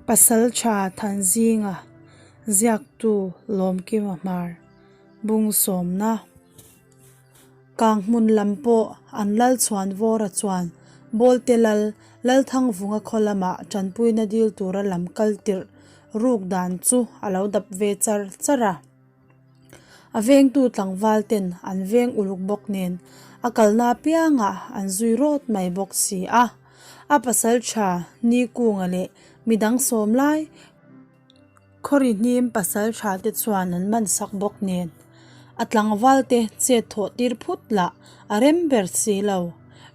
Pasaltha Thanzinga ziaktu Lawmkima Hmar bung sawmna Kang hmun lam pawh an lal chhuan vawra chuan Bawlte lal Lalthangvunga khaw lamah tanpuina dil tura lam kal tirh ruk dan chu a lo dap ve char char a. A vengtu tlangval ten an veng uluk bawk nen a kalna apiangah an zui rawt mai bawk si a. A pasal tha Nikunga leh midang sawm lai Khawri hnim pasal tha te chuan an man sak bawk nen a tlangval te chet thawh tir phut lah a rem ber si lo.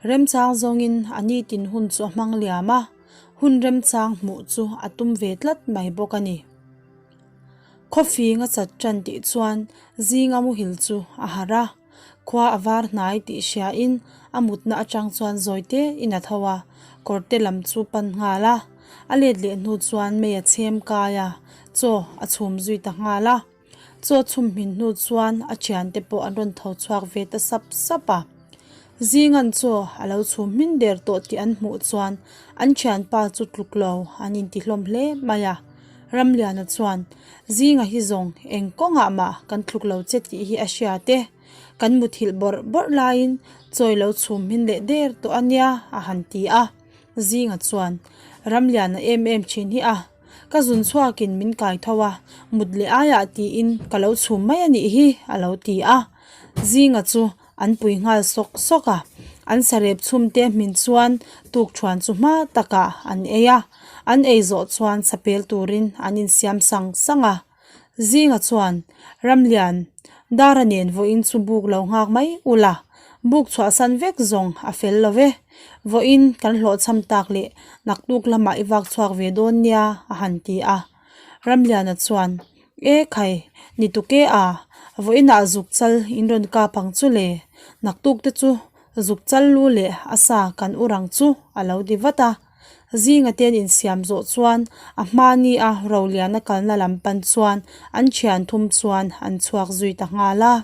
Remchang zawngin a nitin hun chu a hmang liam a, hun remchang hmuh chu a tum ve tlat mai bawk a ni. Khawfing a chat tan tih chuan zinga muhil chu a harh a, khua a var hnai tih hriain a mutna atang chuan zawi te in a tho a, kawrte lam chu pan nghal a, a let leh hnu chuan mei a chhem kai a, chaw a chhum zui ta nghal a. Chaw chhum hmin hnu chuan a thiante pawh an rawn tho chhuak ve ta sap sap a. Zingan chaw a lo chhum hmin der tawh tih an hmuh chuan an thianpa chu tluk lo an inti hlawm hle mai a. Ramliana chuan, Zinga hi zawng eng kawngah mah kan tluk lo che tih hi a hriat e. Kan muthilh bawrh bawrh laiin chaw i lo chhum hmin leh der tawh a nia a han ti a. Zinga chuan, Ramliana em em thin hi a. Ka zun chhuakin min kai tho a, mut leh aiah tiin ka lo chhum mai a nih hi a lo ti a. Zinga chu an pui nghal sawk sawk a, an sarep chhum te hmin chuan tukthuan chu hma takah an ei a, an ei zawh chuan chapel turin an insiam sang sang a. Zinga chuan, Ramlian, Dara nen vawiin chu buk lo nghak mai ula, buk chhuahsan vek zawng a fel lo ve, vawiin kan hlawhchham tak leh naktuk lamah i vak chhuak ve dawn nia a han ti a. Ramliana chuan, E khai, ni tuk e a, vawiinah zuk chal in rawn kap ang chu le, naktuk te chu zuk chal lu leh a sa kan ur ang chu a lo ti vat a. Zinga te an insiam zawh chuan a hmani a Roliana kalna lam pan chuan an thian thum chuan an chhuak zui ta nghal a.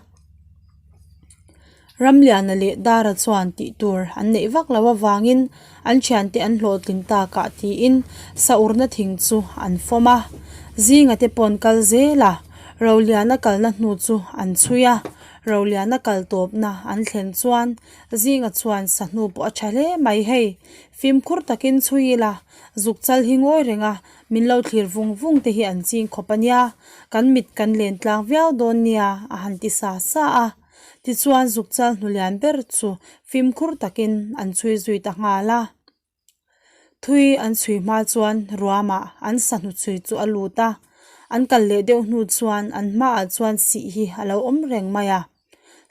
Ramliana leh Dara chuan tih tur an neih vak loh avangin an thiante an hlawhtlin takah tiin saurna thing chu an fawm a. Zinga te paw'n kal zel a, Roliana kalna hnu chu an chhui a. Roliana kal tawpna an thlen chuan Zinga chuan sahnu pawh a tha hle mai hei. Fimkhur takin chhui ila, zuk chal hi ngawi reng a, min lo thlir vung vung te hi an ching khawp a nia, kan mit kan len tlang viau dawn nia a han ti sa sa a. Tichuan zukchal hnulian ber chu fimkhur takin an chhui zui ta nghal a. Thui an chhui hma chuan ruamah an sahnu chhui chu a lut a, an kal leh deuh hnu chuan an hmaah chuan sih hi a lo awm reng mai a.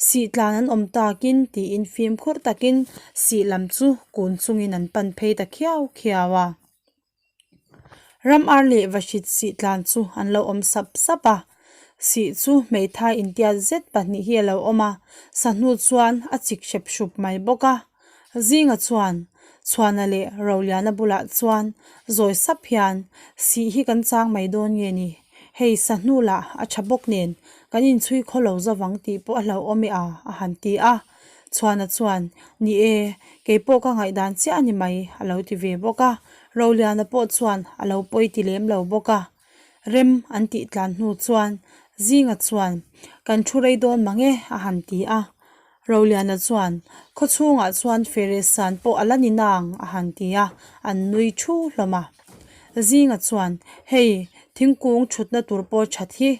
Sih tlan an awm takin tiin fimkhur takin sih lam chu kun chungin an pan phei ta khiau khiau a. Ram ar leh vahrit sih tlan chu an lo awm sap sap a, sih chu hmeithai intiat zet pahnih hi a lo awm a, sahnu chuan a chik hrep hrup mai bawk a. Zinga chuan Chhuana leh Roliana bulah chuan zawi sap hian sih hi kan chang mai dawn nge ni, hei sahnu lah a tha bawk nen kan inchhui khaw lo zavang tih pawh a hlauhawm e a a han ti a. Chhuana chuan, Ni e, kei pawh ka ngaihdan chiah a ni mai, a lo ti ve bawk a. Roliana pawh chuan a lo pawi ti lem lo bawk a. Rem an tih tlan hnu chuan Zinga chuan, Kan thu rei dawn mang e, a han ti a. Roliana chuan, Khaw chhungah chuan fere san pawh a la ni nang, a han ti a, an nui thu hlawm a. Zinga chuan, Hei, thingkung thutna tur pawh that hi.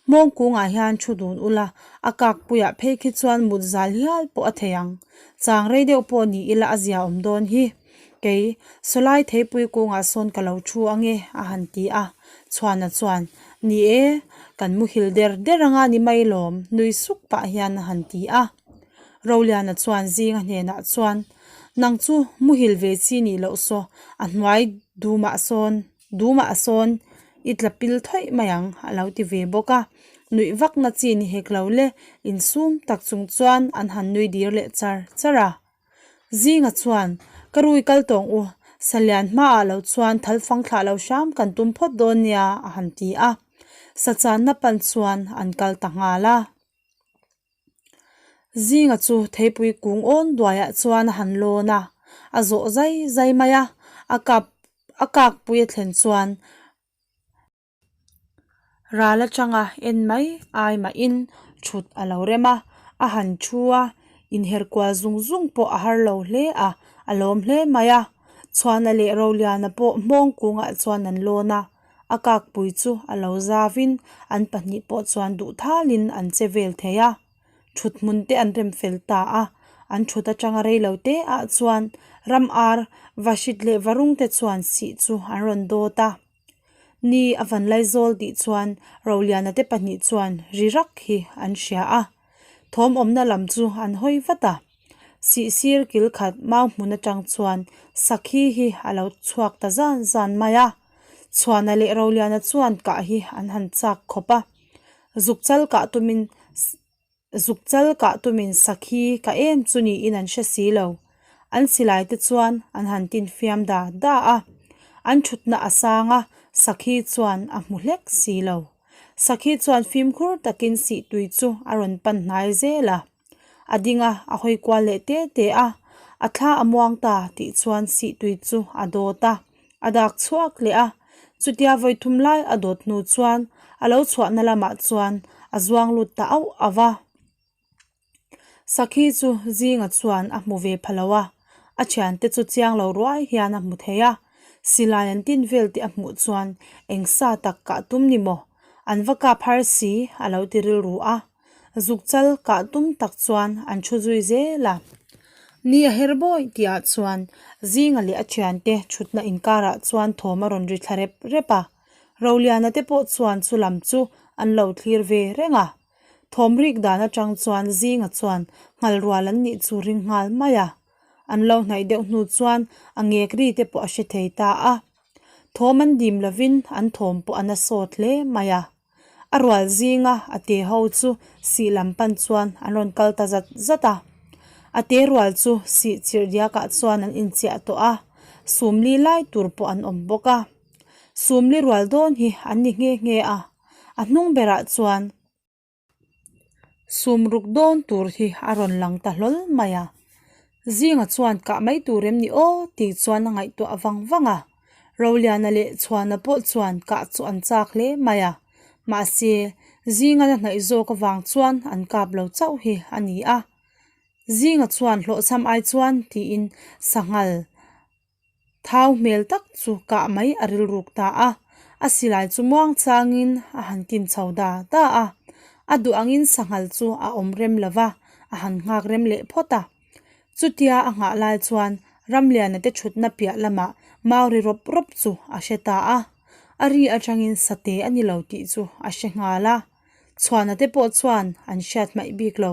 Hmawngkungah hian thu dun ula, a kakpuiah phei khi chuan mut zal hial pawh a thei ang. Chang rei deuh pawh ni ila a zia awm dawn hi. Kei, sawlai theipui kungah sawn ka lo thu ange, a han ti a. Chhuana chuan, Ni e, kan muhil der der anga ni mai lawm, nui suk pah hian a han ti a. Roliana chuan Zinga hnenah chuan, Nang chu muhil ve chi nih loh saw, a hnuai dumah sawn dumah sawn i tla pil thawih mai ang a lo ti ve bawk a. Nuih vakna chi ni hek lo le, insum tak chung chuan an han nui dir leh char char a. Zinga chuan, Ka rui kal tawng u, Salian hmaah lo chuan thal fang thlah lo hram kan tum phawt dawn nia a han ti a. Sachanna pan chuan an kal ta nghal a. Zinga chu theipui kung awn duaiah chuan a han lawn a, a zawh zai zai mai a, a kap a kakpui a thlen chuan. Ral atanga en mai ai mahin thut a lo rem a, a han thu a, inher kual zung zung pawh a har lo hle a, a lawm hle mai a. Chhuana leh Roliana pawh hmawng kungah chuan an lawn a, a kakpui chu a lo zavin an pahnih pawh chuan duh thalin an che vel thei a. Thut hmun te an rem fel ta a, an thut atanga rei lo te ah chuan ram ar, vahrit leh varung te chuan sih chu an rawn dawt a. Ni a van laizawl tih chuan Roliana te pahnih chuan ri rak hi an hria a, thawm awmna lam chu an hawi vat a. Sih sir kil khat mau hmun atang chuan sakhi hi a lo chhuak ta zan zan mai a, Chhuana leh Roliana chuan kah hi an han chak khawp a. Zuk chal kah tumin zuk chal kah tumin sakhi ka em chu niin an hre si lo. An silai te chuan an han tin fiam da da a. An thutna a sang a, sakhi chuan a hmu hlek si lo. Sakhi chuan fimkhur takin sih tui chu a rawn pan hnai zel a. A ding a, a hawi kual leh te te a, a thla a muang ta tih chuan sih tui chu a dawt a, a dak chhuak leh a. Chutia vawi thum lai a dawt hnu chuan a lo chhuahna lamah chuan a zuang lut ta auh auh a. Sakhi chu zinga chuan a hmu ve pha lo a, a thiante chu chiang lo ruai hian a hmu thei a. Silai an tin vel tih a hmuh chuan eng sa tak kah tum ni maw? An va kap har si a lo ti rilru a. Zuk chal kah tum tak chuan an thu zui zel a. Ni a her bawi tih ah chuan Zinga leh a thiante thutna inkarah chuan thawm a rawn ri thla rep rep a. Roliana te pawh chuan chu lam chu an lo thlir ve reng a. Thawm rik dan atang chuan Zinga chuan nghal rual an nih chu ring nghal mai a. An lo hnaih deuh hnu chuan a ngek ri te pawh a hre thei ta a. Thawm an dim lovin an thawm pawh a na sawt hle mai a. A rual zinga a te ho chu sih lam pan chuan an rawn kal ta zat zat a. A te rual chu sih chirh diakah chuan an inchiah tawh a, sumli lai tur pawh an awm bawk a. Sumli rual dawn hi an ni nghe nghe a, a hnung berah chuan. Sum ruk dawn tur hi a rawn lang ta hlawl mai a, Zinga chuan kah mai tur em ni aw tih chuan a ngaihtuah vang vang a, Roliana leh Chhuana pawh chuan kah chu an chak hle mai a, mahse Zinga la hnaih zawk avang chuan an kap lo chauh hi a ni a, Zinga chuan hlawhchham ai chuan tiin sanghal Thau hmel tak chu kah mai a rilruk ta a, a silai chu muang changin a han kin chho da da a. A duh angin sanghal chu a awm rem lo va, a han nghak rem leh phawt a. Chutia a nghah lai chuan Ramliana te thutna piah lamah mau ri rawp rawp chu a hre ta a. A ri atangin sate a ni lo tih chu a hre nghal a. Chhuana te pawh chuan an hriat hmaih bik lo.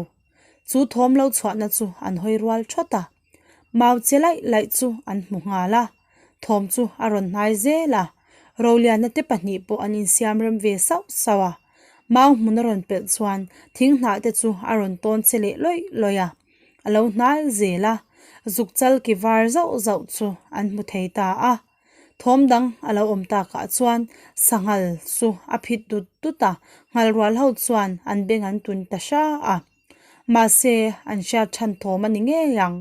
Chu thawm lo chhuahna chu an hawi rual thawt a. Mau che laih laih chu an hmu nghal a, thawm chu a rawn hnai zel a, Roliana te pahnih pawh an insiam rem ve sauh sauh a. Mau hmun a rawn pelh chuan thing hnah te chu a rawn tawn che leh lawih lawih a, a lo hnai zel a, zuk chal ki var zauh zauh chu an hmu thei ta a. Thawm dang a lo awm takah chuan sanghal chu a phit dut dut a, nghal rual ho chuan an beng an tun ta hra a. Mahse, an hriat than thawm a ni ngei ang.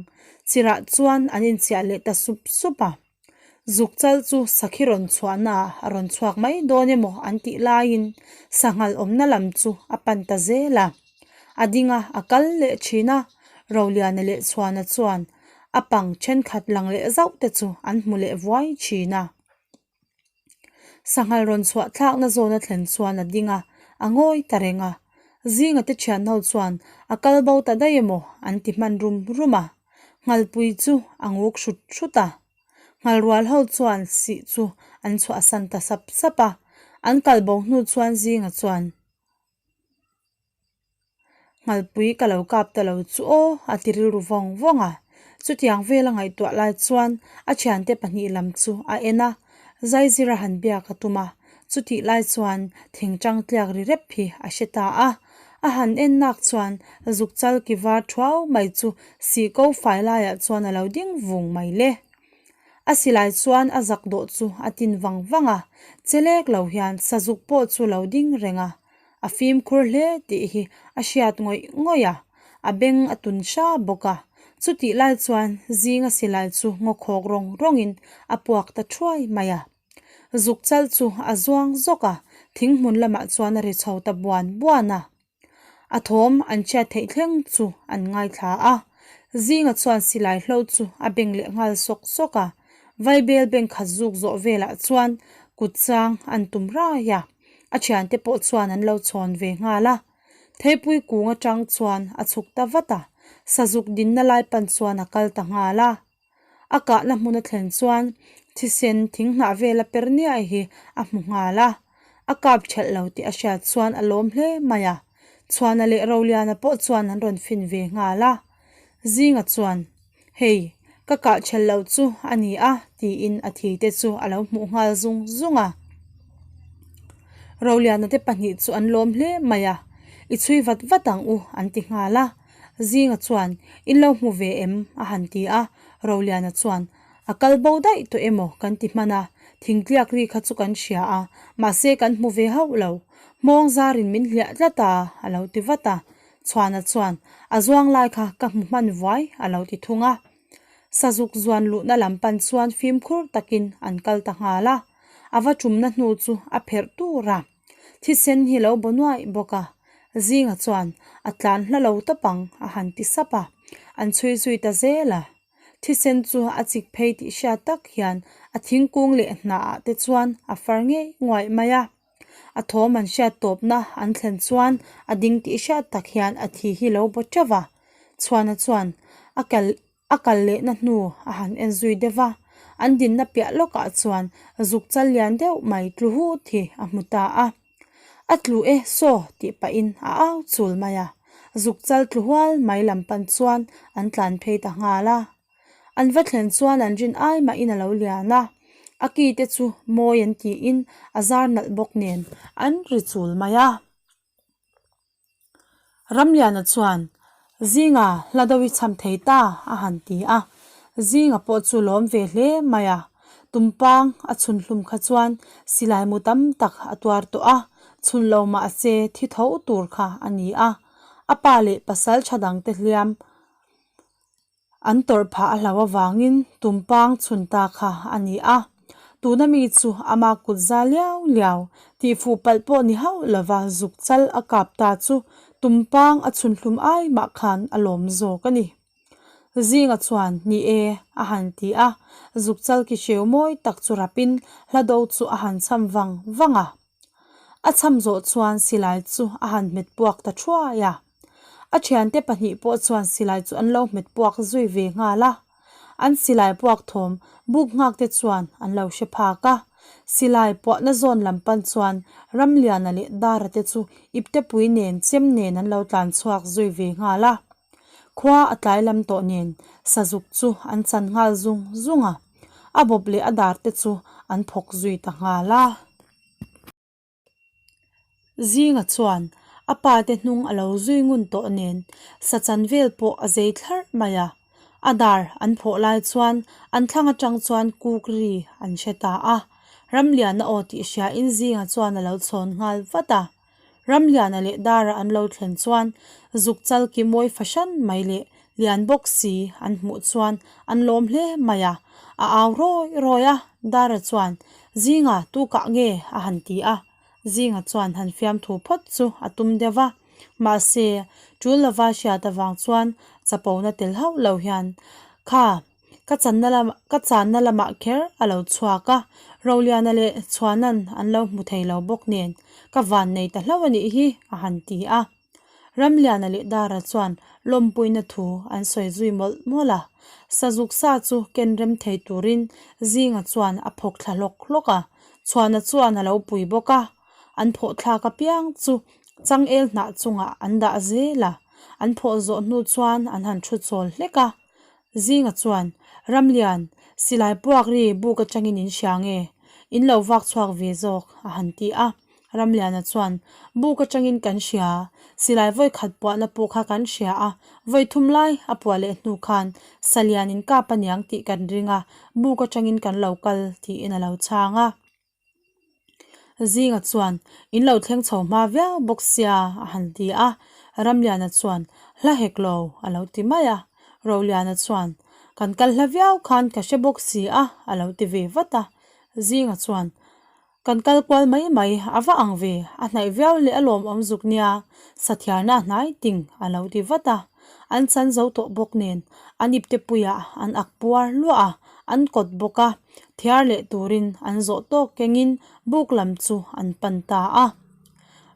Chirah chuan an inchiah leh ta sup sup a. Zuk chal chu sakhi rawn chhuahnaah a rawn chhuak mai dawn emaw an tih laiin sanghal awmna lam chu a pan ta zel a. A ding a, a kal leh thin a. Roliana leh Chhuana chuan a pang thenkhat lang leh zauh te chu an hmu leh vuai thin a. Sanghal rawn chhuah thlakna zawn a thlen chuan a ding a, a ngawi ta reng a. Zinga te thianho chuan a kal bo ta daih emaw an ti hman rum rum a. Nghalpui chu a nguk hrut hrut a. Nghalrual ho chuan sih chu an chhuahsan ta sap sap a. An kal bo hnu chuan Zinga chuan. Nghalpui ka lo kap ta lo chu aw a ti rilru vawng vawng a. Chutiang vela ngaihtuah lai chuan a thiante pahnih lam chu a en a, Zaizira han biak a tum a. Chutih lai chuan thingtang tliak ri rep hi a hre ta a. A han en nak chuan zuk chal ki var thuau mai chu sih ko fai laiah chuan a lo ding vung mai le. A silai chuan a zak dawh chu a tin vang vang a, chelek lo hian sazuk pawh chu lo ding reng a. A fimkhur hle tih hi a hriat ngawih ngawih a, a beng a tun hra bawk a. Chutih lai chuan zinga silai chu ngaw khawk rawng rawngin a puak ta thuai mai a. Zuk chal chu a zuang zawk a, thing hmun lamah chuan a ri chho ta buan buan a. A thawm an chhiat theih thleng chu an ngaithla a. Zinga chuan silai hlo chu a beng leh nghal sawk sawk a. Vaibel beng khat zuk zawh velah chuan kut chang an tum rai a. A thiante pawh chuan an lo chhawn ve nghal a. Theipui kung atang chuan a chhuk ta vat a, sazuk dinna lai pan chuan a kal ta nghal a. A kahna hmun a thlen chuan thisen thing hnah vela per niai hi a hmu nghal a, a kap thelh lo tih a hriat chuan a lawm hle mai a. Chhuana leh Roliana pawh chuan an rawn fin ve nghal a. Zinga chuan, Hei, ka kah thelh loh chu a ni a, tiin a thi te chu a lo hmuh nghal zung zung a. Roliana te pahnih chu an lawm hle mai a, I chhui vat vat ang u, an ti nghal a. Zinga chuan, In lo hmu ve em? a han ti a, Roliana chuan, A kal bo daih tawh emaw kan ti hman a, thingtliak ri kha chu kan hria a, mahse kan hmu ve hauh lo. Hmawng zarin min hliah tlat a, a lo ti vat a. Chhuana chuan, A zuang lai kha ka hmu hman vuai, a lo ti thung a. Sazuk zuan luhna lam pan chuan fimkhur takin an kal ta nghal a, a va tumna hnu chu a pherh tur a. Thisen hi lo baw nuaih bawk a, Zinga chuan a tlan hla lo tawp ang a han ti sap a, an chhui zui ta zel a. Thisen chu a chik phei tih hriat tak hian a thingkung leh hnah ah te chuan a far ngei nguaih mai a. A thawm an hriat tawpna an thlen chuan a ding tih hriat tak hian a thi hi lo baw teuh va. Chhuana chuan a kal A kal lehna hnu a han en zui deuh va, an dinna piah lawkah chuan zuk chal lian deuh mai tlu hut hi a hmu ta a. A tlu e saw tih pahin a au chul mai a, zuk chal tlu hual mai lam pan chuan an tlan phei ta nghal a. An va thlen chuan an rin ai mahin a lo lian a, a ki te chu mawi an tiin a zar nalh bawk nen an ri chul mai a. Ramliana chuan, Zinga hla deuh i cham thei ta, a han ti a. Zinga pawh chu lawm ve hle mai a. Tumpang a chhun hlum kha chuan silai mu tam tak a tuar tawh a, chhun lo mahse thi tho tur kha a ni a. A pa leh pasal tha dangte hliam An tawrh phah a hlau avangin tumpang chhun ta kha a ni a, tuna mi chu ama kut za liau liau tihfuh palh pawh ni hauh lova zuk chal a kap ta chu tumpang a chhun hlum ai mah khan a lawm zawk a ni. Zinga chuan ni e a han ti a, zuk chal ki hreu mawi tak chu rapin hla do chu a han cham vang vang a. A cham zawh chuan silai chu a han hmet puak ta thuai a. A thiante pahnih pawh chuan silai chu an lo hmet puak zui ve nghal a. An silai puak thawm buk nghak te chuan an lo hre phak a. Silai puahna zawn lam pan chuan Ramliana leh Dara te chu iptepui nen chem nen an lo tlan chhuak zui ve nghal a. Khua a tlai lam tawh nen sazuk chu an chan nghal zung zung a. A bawp leh a dar te chu an phawk zui ta nghal a. Zinga chuan a pa te hnung a lo zui ngun tawh nen sa chan vel pawh a zei thlarh mai a. A dar an phawh lai chuan an thlang atang chuan kuk ri an hre ta a. Ramliana aw tih hriain Zinga chuan a lo chhawn nghal vat a. Ramliana leh Dara an lo thlen chuan zuk chal ki mawi fahran mai leh lian bawk si an hmuh chuan an lawm hle mai a, a au rawi rawi a, Dara chuan Zinga tu kah nge a han ti a, Zinga chuan han fiamthu phawt chu a tum deuh va, mahse tul lova hriat avang chuan chapona tel hauh lo hian kha Ka channa lamah ka channa lamah kher a lo chhuak a, Roliana leh Chhuanan an lo hmu thei lo bawk nen ka van nei ta hlauh a nih hi a han ti a. Ramliana leh Dara chuan lawmpuina thu an sawi zui mawlh mawlh a, Sazuk sa chu ken rem thei turin Zinga chuan a phawk thla hlawk hlawk a, Chhuana chuan a lo pui bawk a, an phawh thlak apiang chu changel hnah chungah an dah zel a, an phawh zawh hnu chuan an han thu chawl hlek a. Zinga chuan, Ramlian, silai puak ri buk atangin in hria nge? In lo vak chhuak ve zawk, a han ti a. Ramliana chuan, Buk atangin kan hria, silai vawi khat puahna pawh kha kan hria a, vawi thum lai a puah leh hnu khan Salian in kap aniang tih kan ring a, buk atangin kan lo kal, tiin a lo chhang a. Zinga chuan, In lo thleng chho hma viau bawk sia, a han ti a. Ramliana chuan, Hla hek lo, a lo ti mai a. Roliana chuan, Kan kal hla viau khan ka hre bawk si a, a lo ti ve vat a. Zinga chuan, Kan kal kual mai mai, a va ang ve, a hnaih viau leh a lawmawm zuk nia, sathiarna a hnai ting a lo ti vat a. An chan zo tawh bawk nen an ipte puiah an ak puar luah a, an kawt bawk a, thiar leh turin an zawh tawk kengin buk lam chu an pan ta a.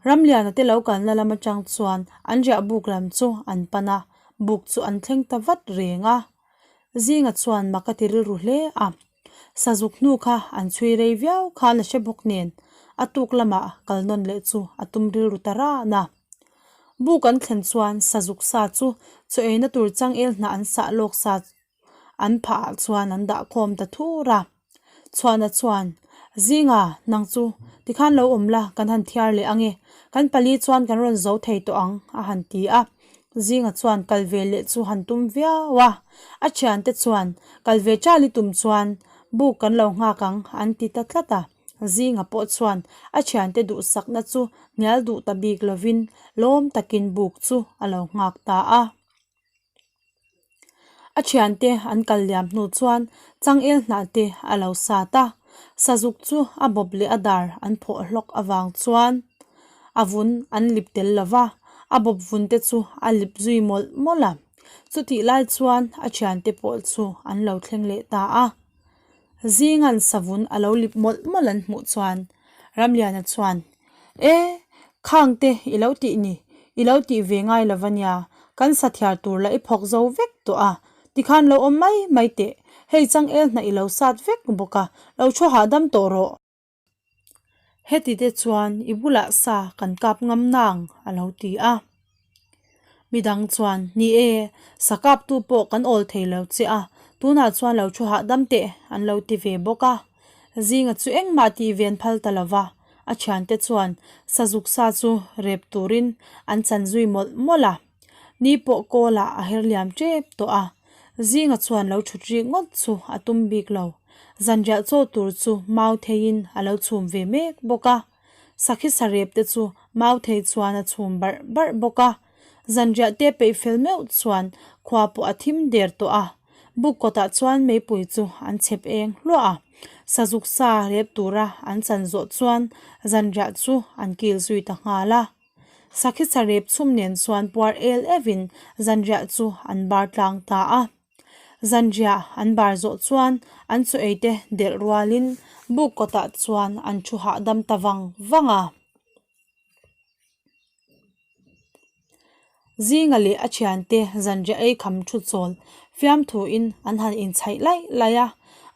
Ramliana te lo kalna lam atang chuan an riah buk lam chu an pan a, buk chu an thleng ta vat reng a. Zinga chuan mak a ti rilru hle a, Sazuk hnu kha an chhui rei viau khan a hre bawk nen a tuk lamah kal nawn leh chu a tum rilru ta ran a. Buk an thlen chuan sazuk sa chu chaw eina tur changel hnah an sah lawk sa an phah ah chuan an dah khawm ta thur a. Chhuahna chuan, Zinga, nang chu tikhan lo awm la, kan han thiar leh ang e, kan pali chuan kan rawn zo thei tawh ang, a han ti a. Zinga chuan kal ve leh chu han tum viau a, a thiante chuan kal ve chali tum chuan buk kan lo nghak ang an ti ta tlat a. Zinga pawh chuan a thiante duhsakna chu hnial duh ta bik lovin lawm takin buk chu a lo nghak ta a. A thiante an kal liam hnu chuan changel hnah te a lo sat a, sazuk chu a bawp leh a dar an phawh hlawk avang chuan a vun an lip tel lo va, a bawp vun te chu a lip zui mawlh mawlh a. Chutih lai chuan a thiante pawh chu an lo thleng leh ta a. Zingan savun a lo lip mawlh mawlh an hmuh chuan Ramliana chuan, E, khangte i lo tih ni, i lo tih ve ngai lo va nia, kan sathiar tur lah i phawk zo vek tawh a, tikhan lo awm mai mai teh, hei changel hnah i lo sat vek bawk a, lo thu hahdam tawh rawh. Heti te chuan i bulah sa kan kap ngam nang a lo ti a. Midang chuan, Ni e, sa kaptu pawh kan awl thei lo che a, tunah chuan lo thu hahdam teh an lo ti ve bawk a. Zinga chu engmah tih ven phal ta lo va, a thiante chuan sazuk sa chu rep turin an chan zui mawlh mawlh a. Ni pawh kawlah a her liam tep tawh a, Zinga chuan lo thut rik ngawt chu a tum bik lo. Zanriah chaw tur chu mau theiin a lo chhum ve mek bawk a. Sakhi sarep te chu mau thei chuan a chhum barh barh bawk a. Zanriah te peih fel meuh chuan khua pawh a thim der tawh a. Buk kawtah chuan meipui chu an chhep eng hluah a. Sazuk sa rep tura an chan zawh chuan zanriah chu an kil zui ta nghal a. Sakhi sarep chhum nen chuan puar el evin zanriah chu an bar tlang ta a. Zanriah an bar zawh chuan an chaw ei te delh rualin buk kawtah chuan an thu hahdam ta vang vang a. Zinga leh a thiante zanriah ei kham thu chawl fiamthuin an han inchhaih laih laih a,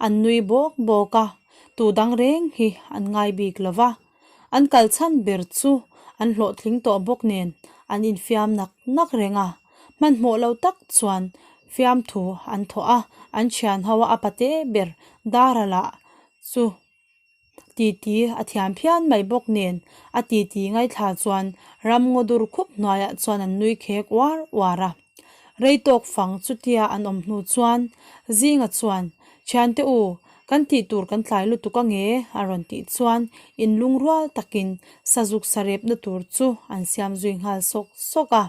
an nui bawk bawk a, tu dang reng hi an ngai bik lo va. An kal chhan ber chu an hlawhtling tawh bawk nen an infiam nak nak reng a, hmanhmawh lo tak chuan fiamthu an thawh a, an thian ho a a pate ber Dara lah chu titi a thiam phian mai bawk nen a titi ngaithla chuan ramngaw dur khup hnuaiah chuan an nui khek uar uar a. Rei tawk fang chutia an awm hnu chuan Zinga chuan, Thiante u, Kan tih tur kan tlai lutuk ange a rawn tih chuan inlungrual takin sazuk sarepna tur chu an siam zui nghal sawk sawk a.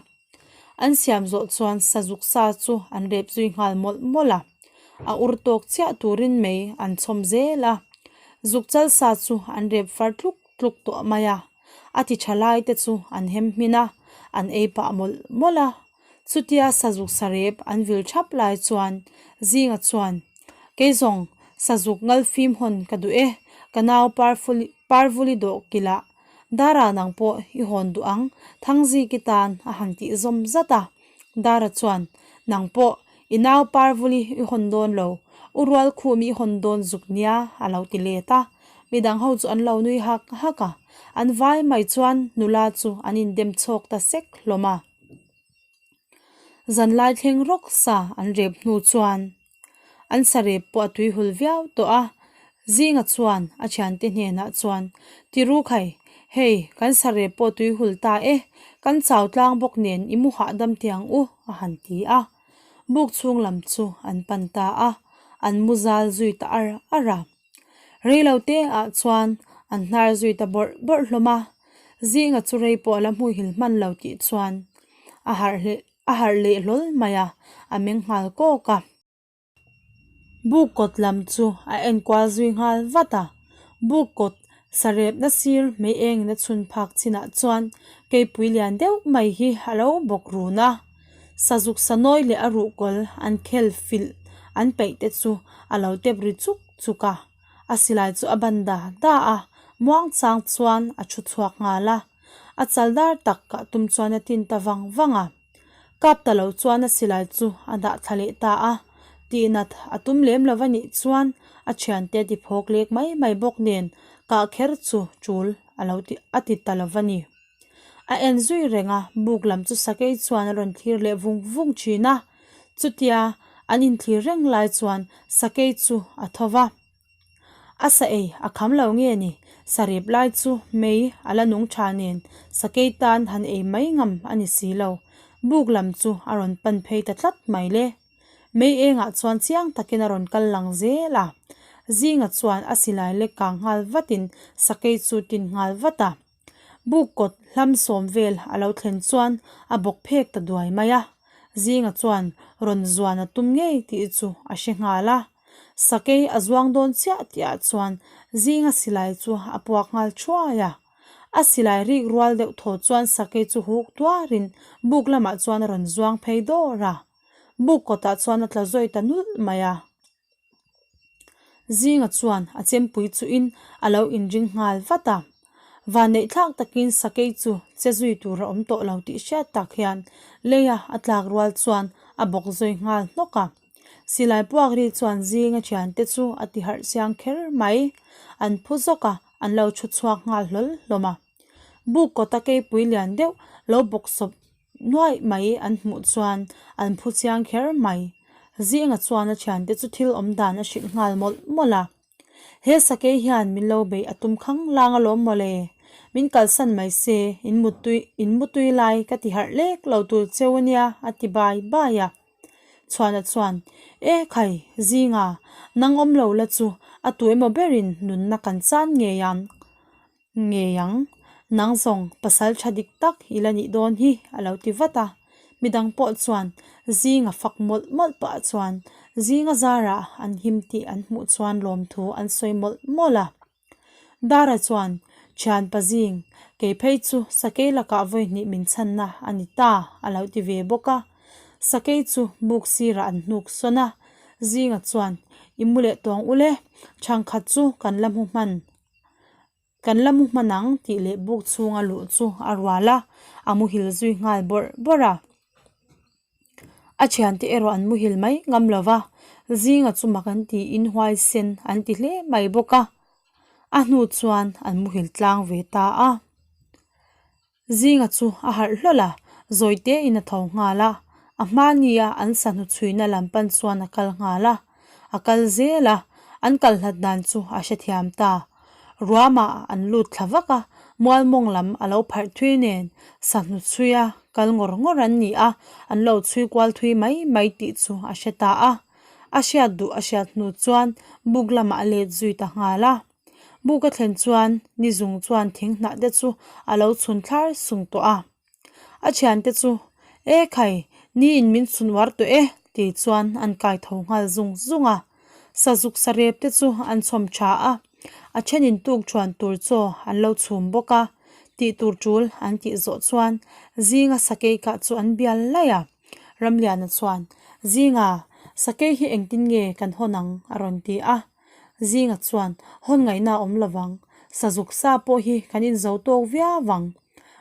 An siam zawh chuan sazuk sa chu an rep zui nghal mawlh mawlh a. A ur tawk chiah turin mei an chhawm zel a. Zuk chal sa chu an rep far tluk tluk tawh mai a. A ti tha lai te chu an hem hmin a, an ei pah mawlh mawlh a. Chutia sazuk sarep an vil thap lai chuan Zinga chuan, Kei zawng sazuk ngal fim hawn ka duh e, ka nau Parvuli dawh kilah Dara nang pawh i hawn duh ang, Thangziki tan a han tih zawm zat a. Dara chuan, Nang pawh i nau Parvuli i hawn dawn lo, u Rualkhumi i hawn dawn zuk nia a lo ti let a. Midang ho chu an lo nui hak hak a, an vai mai chuan nula chu an indem chhawk ta sek hlawm a. Zanlai thleng rawk sa an rep hnu chuan an sarep pawh a tuihul viau tawh a, Zinga chuan a thiante hnenah chuan, Tiru khai, hei kan sarep pawh tuihul ta e, kan chau tlang bawk nen i mu hahdam teh ang u a han ti a. Buk chhung lam chu an pan ta a, an mu zal zui ta ar ar a. Rei lo te ah chuan an hnar zui ta bawrh bawrh hlawm a, Zinga chu rei pawh a la hmuihil hman lo tih chuan a harh leh a harh leh hlawl mai a, a meng nghal kawk a. Buk kawt lam chu a enkual zui nghal vat a, buk kawt Sarepna sir mei engin a chhun phak chinah chuan keipui lian deuh mai hi a lo bawk run a. Sazuk sanawi leh a ruhkawl an khel filh an peih te chu a lo tep ri chuk chuk a. A silai chu a ban da da a, muangchang chuan a thu chhuak nghal a. A chal dar tak kah tum chuan a tin ta vang vang a. Kap ta lo chuan a silai chu a dah thla leh ta a, tihnat a tum lem lo a nih chuan a thiante a ti phawk lek mai mai bawk nen kah kher chu tul a lo ti a ti ta lo a ni. A en zui reng a, buk lam chu sakei chuan a rawn thlir leh vung vung thin a, chutia an inthlir reng lai chuan sakei chu a tho va. A sa ei a kham lo nge ni? Sarep lai chu mei a la nung tha nen sakei tan han ei mai ngam a ni si lo. Buk lam chu a rawn pan phei ta tlat mai le. Mei engah chuan chiang takin a rawn kal lang zel a. Zinga chuan a silai lek kang nghal vatin sakei chu tin nghal vat a. Buk kawt hlam sawm vel a lo thlen chuan a bawk phek ta duai mai a. Zinga chuan rawn zuan a tum ngei tih chu a hre nghal a. Sakei a zuang dawn chiah tihah chuan zinga silai chu a puak nghal thuai a. A silai rik rual deuh thaw chuan sakei chu huk tuarin buk lamah chuan a rawn zuang phei dawr a. Buk kawtah chuan a tla zawi ta nulh mai a. Zinga chuan a chempui chuhin a lo inring nghal vat a. Vanneih thlak takin sakei chu che zui tur a awm tawh lo tih hriat tak hian leia a tlak rual chuan a bawk zawi nghal hnawk a. Silai puak ri chuan zinga thiante chu a ti harh chiang kher mai. An phu zawk a, an lo thu chhuak nghal hlawl hlawm a. Buk kawta keipui lian deuh lo bawk sawp nuaih mai an hmuh chuan an phu chiang kher mai. Zinga chuan a thiante chu thil awm dan a hrilh nghal mawlh mawlh a. He sakei hian min lo beih a tum khang lang alawm mawle. Min kalsan mai se, in mutui in mutui lai ka ti harh lek lo tur cheu ania a ti bai bai a. Chhuana chuan, E khai, zinga, nang awm lo la chu a tu emaw berin nunna kan chan ngei ang, ngei ang. Nang zawng pasal tha dik tak i la nih dawn hi, a lo ti vat a. Midang pawh chuan zinga fak mawlh mawlh pah chuan zinga zarah an him tih an hmuh chuan lawmthu an sawi mawlh mawlh a. Dara chuan, Thianpa zing, kei phei chu sakei lakah vawi hnih min chhanna a ni ta, a lo ti ve bawk a. Sakei chu buk sirah an hnuk sawn a. Zinga chuan, I mu leh tawng ule, thangkhat chu kan la hmu hman, kan la mu hman ang tih leh buk chhunga luh chu a rual a, a muhil zui nghal bawrh bawrh a. A thiante erawh an muhil mai ngam lo va, zinga chu mak an tiin huaisen an ti hle mai bawk a, a hnu chuan an muhil tlang ve ta a. Zinga chu a harh hlawlh a, zawi tein a tho nghal a, a hmania an sahnu chhuina lam pan chuan a kal nghal a, a kal zel a, an kal hlat dan chu a hrethiam ta. Ruamah an lut thla vak a, mualmawng lam a lo pharh thui nen sahnu chhuia kal ngawr ngawr an ni a, an lo chhui kual thui mai mai tih chu a hre ta a. A hriat duh a hriat hnu chuan buk lamah a let zui ta nghal a. Buk a thlen chuan ni zung chuan thing hnah te chu a lo chhun thlar sung tawh a. A thiante chu, E khai, ni in min chhun uar tawh e, tih chuan an kai tho nghal zung zung a. Sazuk sarep te chu an chhawm tha a, a thenin tuk thuan tur chaw an lo chhum bawk a, tih tur tul an tih zawh chuan zinga sakei kah chu an bial laih a. Ramliana chuan, Zinga, sakei hi engtin nge kan hawn ang? a rawn ti a. Zinga chuan, Hawn ngaihna a awm lovang, sazuk sa pawh hi kan inzo tawk viau ang.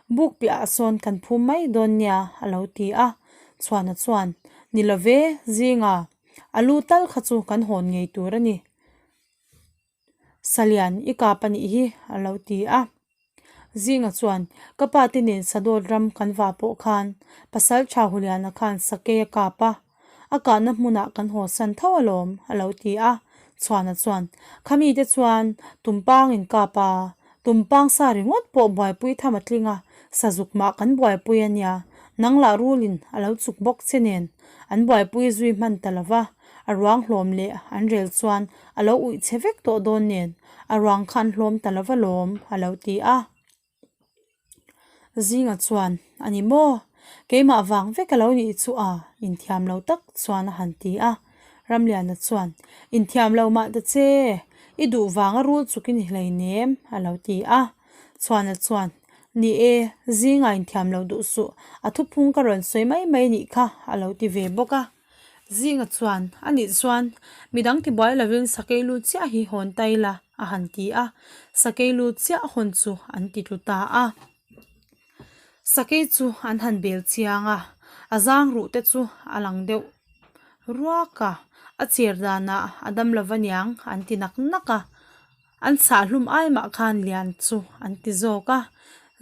Buk piahah sawn kan phum mai dawn nia, a lo ti a. Chhuana chuan, Ni lo ve, Zinga, a lu tal kha chu kan hawn ngei tur a ni. Salian, i kap a nih hi, a lo ti a. Zinga chuan, Ka pa te nen Sadawt ram kan va pawh khan Pasal Tha Huliana khan sakei a kap a, a kahna hmunah kan haw san tho alawm, a lo ti a. Chhuana chuan, Khami te chuan tumpang in kap a, tumpang sa ringawt pawh buaipui tham a tling a, sazuk mah kan buaipui a nia, nang lah rulin a lo chuk bawk che nen an buaipui zui hman ta lo va, a ruang hlawm leh an rel chuan a lo uih che vek tawh dawn nen a ruang kha an hlawm ta lo va lawm a lo ti a. Zinga chuan a ni maw? Keimah vang vek a lo nih chu a inthiam lo tak chuan a han ti a. Ramliana chuan inthiam lo mah ta che. I duh vanga rul chuk i ni hleinem, a lo ti a. Chhuana chuan, Ni e, zinga inthiam lo duh suh, a thuphung ka rawn sawi mai mai nih kha, a lo ti ve bawk a. Zinga chuan, A nih chuan, midang tibuai lovin sakei lu chiah hi hawn ta ila, a han ti a. Sakei lu chiah hawn chu an ti tlu ta a. Sakei chu an han bel chiang a, a zang ruh te chu a lang deuh ruak a, a cher danah a dam lo va niang an ti nak nak a, an chhah hlum ai mah khan lian chu an ti zawk a,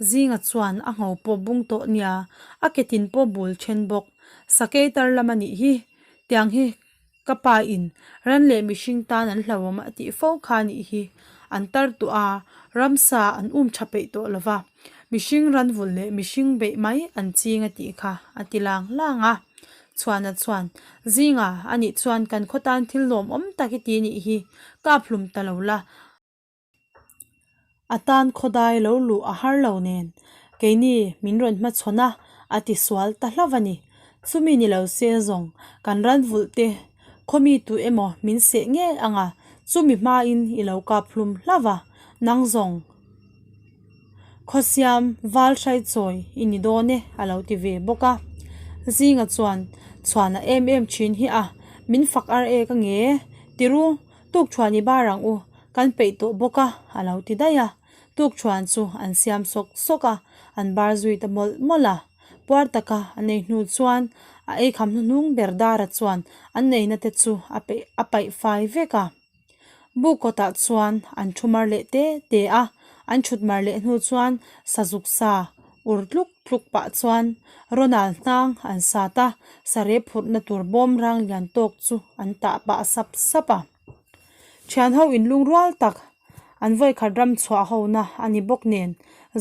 Zinga chuan a ngho pawh bung tawh nia, a ke tin pawh bul then bawk, sakei tar lam a nih hi, tiang hi Ka pa in ran leh mihring tan an hlauhawm a tih fo kha nih hi an tar tawh a, ramsa an um tha peih tawh lo va, mihring ran vulh leh mihring beih mai an ching a tih kha a ti lang lang a. Chhuana chuan, Zinga, anih chuan kan khaw tan thil lawmawm tak i ti nih hi, kap hlum ta lo la, A tan khawdai lo luh a har lo nen, keini min rawn hmachhawn a, a ti sual ta hlauh a ni. Chumi ni lo se zawng kan ran vulh te khawmi tu emaw min seh ngei ang a, chumi hmain i lo kap hlum hlauh a, nang zawng khawsiam val hrai chawi i ni dawn e a lo ti ve bawk a. Zinga chuan chhuan a em em thin hi a, min fak ar ek a nge tiru Tukṭhuan i bar ang u, kan peih tawh bawk a, a lo ti daih a. Tukṭhuan chu an siam sawk sawk a, an bar zui ta mawlh mawlh a. Puar taka an ei hnu chuan a ei kham hnuhnung ber dara chuan an eina te chu a peih a paih fai vek a. Buk kawtah chuan an thu mar leh te te a, an thut mar leh hnu chuan sazuk sa ur tluk tluk pah chuan Ronald hnang an sat a, sareh phurhna tur bawm rang lian tawk chu an tah pah sap sap a. Thian ho inlung rual tak an vawikhat ram chhuah ho na a ni bawk nen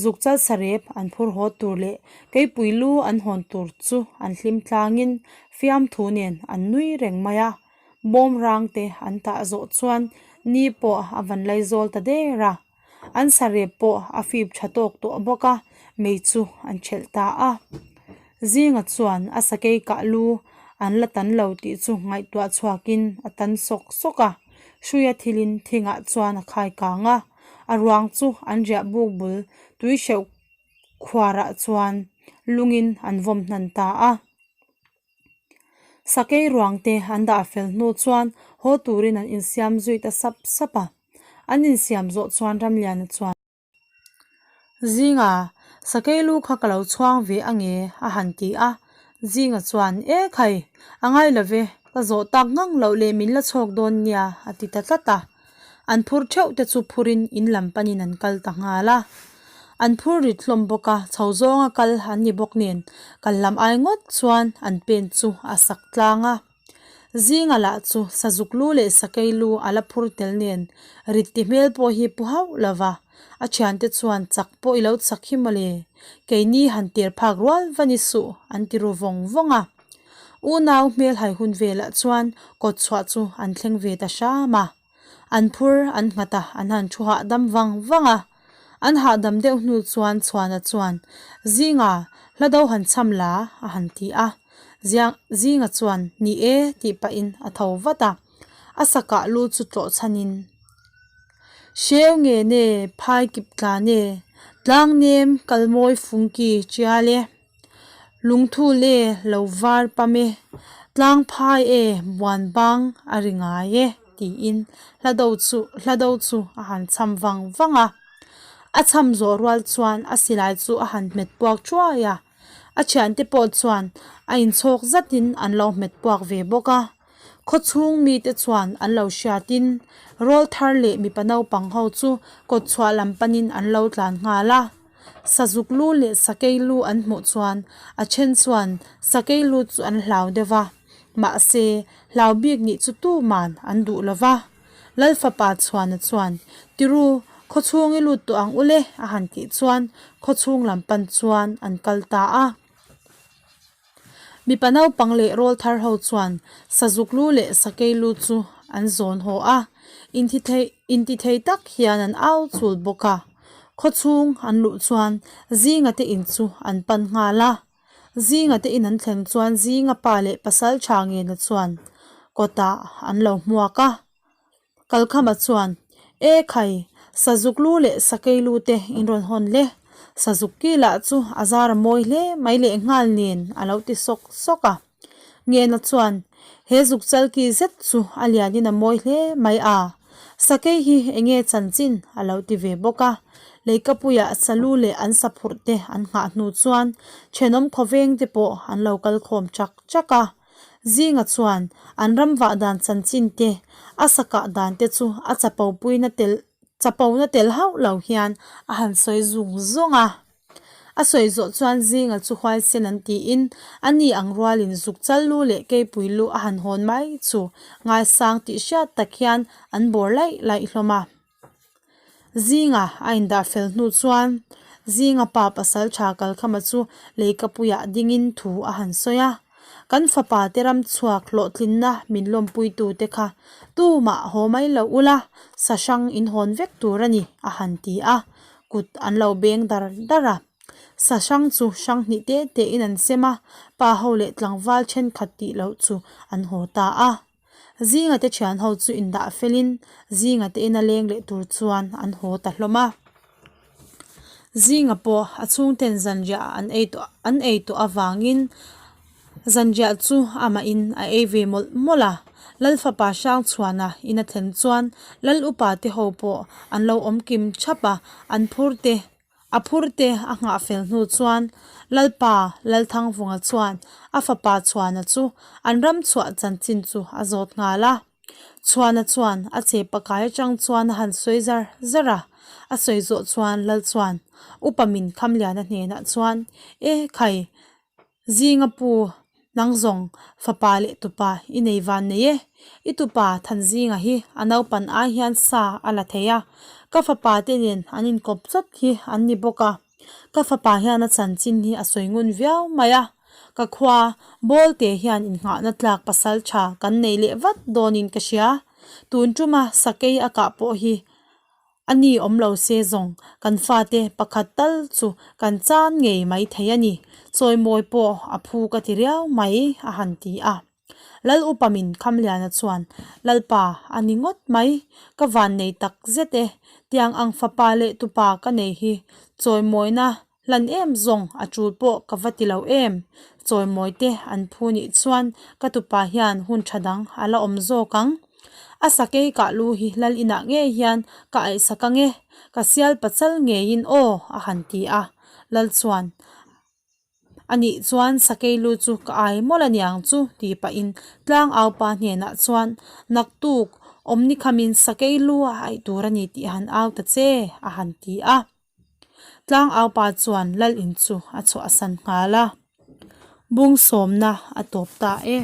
zuk chal sarep an phur haw tur leh keipui lu an hawn tur chu an hlim tlangin fiamthu nen an nui reng mai a. Bawm rang te an tah zawh chuan ni pawh a van laizawl ta der a. An sarep pawh a fip tha tawk tawh bawk a, mei chu an thelh ta a. Zinga chuan a sakei kah lu an la tan lo tih chu ngaihtuah chhuakin a tan sawk sawk a, hruia thilin thingah chuan a khai kang a, a ruang chu an riah buk bul tui hreuh khuarah chuan lungin an vawm hnan ta a. Sakei ruang te an dah fel hnu chuan haw turin an insiam zui ta sap sap a. An insiam zawh chuan Ramliana chuan, Zinga, sakei lu kha ka lo chhuang ve a nge a han ti a. Zinga chuan, E khai, a ngai lo ve, ka zawh tak ngang loh leh min la chhawk dawn nia a ti ta tlat a. An phur theuh te chu phurin in lam panin an kal ta nghal a. An phur rit hlawm bawk a, chho zawnga kal an ni bawk nen kal lam ai ngawt chuan an pen chu a sak tlang a. Zinga lah chu sazuk lu leh sakei lu a la phur tel nen rit ti hmel pawh hi pu hauh lo va, a thiante chuan chak pawh i lo chak hi mawle, keini han tir phak rual va ni suh an ti ru vawng vawng a. Unau hmelhai hun velah chuan kawt chhuah chu an thleng ve ta hram a. An phur an nghat a, an han thu hahdam vang vang a. An hahdam deuh hnu chuan Chhuana chuan, Zinga, hla do han cham la, a han ti a. Zinga chuan, Ni e, tih pahin a tho vat a. A sakah lu chu tlawh chhanin, Hreu nge ne, phai kip tlan e, tlang nem kalmawi fungki tial e. Lungthul e lo var pam e, tlang phai e buan bang a ri ngai e tiin hla do chu hla do chu a han cham vang vang a. A cham zawh rual chuan a silai chu a han hmet puak thuai a, a thiante pawh chuan a inchhawk zatin an lo hmet puak ve bawk a. Khawchhung mite chuan an lo hriatin rawl thar leh mipa naupang ho chu kawtchhuah lam panin an lo tlan nghal a. Sazuk lu leh sakei lu an hmuh chuan a then chuan sakei lu chu an hlau deuh va, mahse hlau bik nih chu tuman an duh lo va. Lalfapa Chhuana chuan, Tiru, khawchhung i lut tawh ang ule a han tih chuan khawchhung lam pan chuan an kal ta a. Mipa naupang leh rawl thar ho chuan sazuk lu leh sakei lu chu an zawn haw a, inthithei intithei tak hian an au chul bawk a. Khawchhung an luh chuan Zinga te in chu an pan nghal a. Zinga te in an thleng chuan Zinga pa leh pasal tha ngena chuan kawtah an lo hmuak a. Kalkhama chuan. E khai, sazuk lu leh sakei lu te in rawn hawn le. Sazuk ki lah chu a zar a mawi hle mai leh nghal nen a lo ti sawk sawk a. Ngena chuan, He zuk chal ki zet chu a lianin a mawi hle mai a, sakei hi enge chanchin a lo ti ve bawk a. Leikapuiah salu leh an saphurh te an nghah hnu chuan thenawm khawveng te pawh an lo kal khawm chak chak a. Zinga chuan an ram vah dan chanchin te, a sa kah dan te chu a chapo puina tel chapona tel hauh lo hian a han sawi zung zung a. A sawi zawh chuan Zinga chu huaisen an tiin a ni ang rualin zuk chal lu leh keipui lu a han hawn mai chu ngaisang tih hriat tak hian an bawr laih laih hlawm a. Zinga a indah fel hnu chuan Zinga pa pasal tha Kalkhama chu leikapuiah dingin thu a han sawi a. Kan fapa te ram chhuak hlawhtlinna min lawmpuitu te kha tumah haw mai lo ula, sa hrang in hawn vek tur a ni a han ti a, kut an lo beng dar dar a. Sa hrang chu hrang hnih te tein an sem a, pa ho leh tlangval thenkhat tih loh chu an haw ta a. Zinga te thian ho chu indah felin Zinga te ina leng leh tur chuan an haw ta hlawm a. Zinga pawh a chhungten zanriah an ei tawh an ei tawh avangin zanriah chu amahin a ei ve mawlh mawlh a. Lal fapa Hrangchhuana ina thlen chuan Lal upa te ho pawh an lo awm kim thap a, an phur te A phur te a nghah fel hnu chuan Lalpa Lalthangvunga chuan a fapa Chhuana chu an ram chhuah chanchin chu a zawt nghal a. Chhuana chuan a che pakai atang chuan a han sawi zar zar a. A sawi zawh chuan Lal chuan Upa min Khamliana hnenah chuan, E khai, Zinga pu, nang zawng fapa leh tupa i nei van nei e. I tupa Thanzinga hi a naupan ai hian sa a la thei a, ka fapa te nen an inkawp chawt hi an ni bawk a. Ka fapa hian a chanchin hi a sawi ngun viau mai a, ka khua Bawlte hian innghahna tlak pasal tha kan nei leh vat dawnin ka hria. Tun tuma sakei a kah pawh hi A ni awm lo se zawng, kan fate pakhat tal chu kan chan ngei mai thei a ni, chawimawi pawh a phu ka ti riau mai, a han ti a. Lal upa min Khamliana chuan, Lalpa, a ni ngawt mai, ka van nei tak zet e, tiang ang fapa leh tupa ka nei hi chawimawina hlan em zawng a tul pawh ka va ti lo em, chawimawi te an phu nih chuan ka tupa hian hun tha dang a la awm zawk ang. A sakei kah lu hi lal inah ngei hian ka aihsak ang e, ka sial pachal ngeiin aw a han ti a, lal chuan a nih chuan sakei lu chu ka ai mawlh a niang chu ti pahin tlang aupa hnenah chuan naktuk awm ni khamin sakei lu a aih tur a ni tih han au ta che a han ti a. Tlang aupa chuan lal in chu a chhuahsan nghal a, bung sawmna a tawp ta e.